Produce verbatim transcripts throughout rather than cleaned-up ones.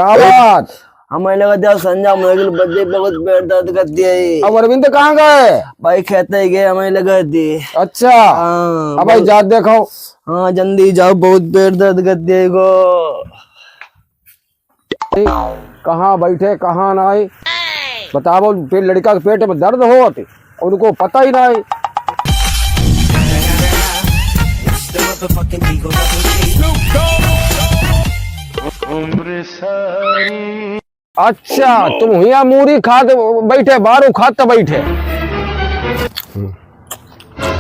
का बात? हमें लगा दिया संजा मुर्गिल बदे बहुत पेट दर्द कर दिया है। अब अरविंद कहाँ गए? भाई खेते गए, हमें लगा दी। अच्छा। हाँ, अब भाई बहुत जात देखो। हाँ, जल्दी जाओ, बहुत पेट दर्द कर दिया है गो। कहाँ बैठे, कहाँ नाई, बतावो। फिर लड़का के पेट में दर्द होत, उनको पता ही नाई। अच्छा, तुम हियाँ मूरी खात बैठे, बारू खात बैठे।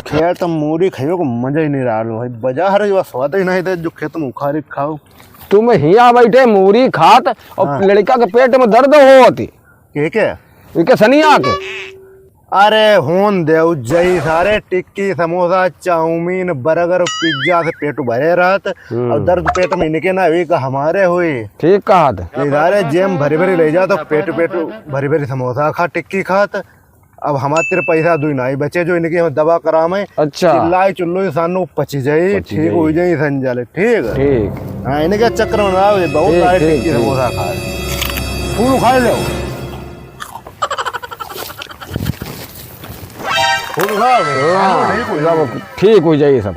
खेत में मूरी खाइयो को मजा ही नहीं रहा लो भाई, बाजार जो स्वाद ही नहीं दे, जो खेत में उखारी खाओ। तुम हियाँ बैठे मूरी खात और हाँ। लड़का के पेट में दर्द होत। के के? इके सनिया के। अरे होन देउ जई सारे, टिक्की, समोसा, चाउमीन, बर्गर, पिज्जा से पेट भरे रहत। हम्म। और दर्द पेट में इनके ना हुई, का हमारे हुई। ठीक कहा था। ये सारे जेम भरी भरी ले जा तो पेट पेट भरी भरी समोसा खा, टिक्की खात। अब हमारे तेरे पैसा दुई नाई बचे जो इनके हम दवा करावे। अच्छा। चिल्लाई चुल्लो सानू पची जाई, पची ठीक जाई। हो जाई संजल, ठीक। ठीक। हाँ, इनके चक्कर में ना आवे, बहुत ठीक, सारे ठीक, टिक्की ठीक। समोसा खाए। फूल खा ले। फूल खा ले। हाँ, ठीक हो जाई। सब ठीक हो जाई सब।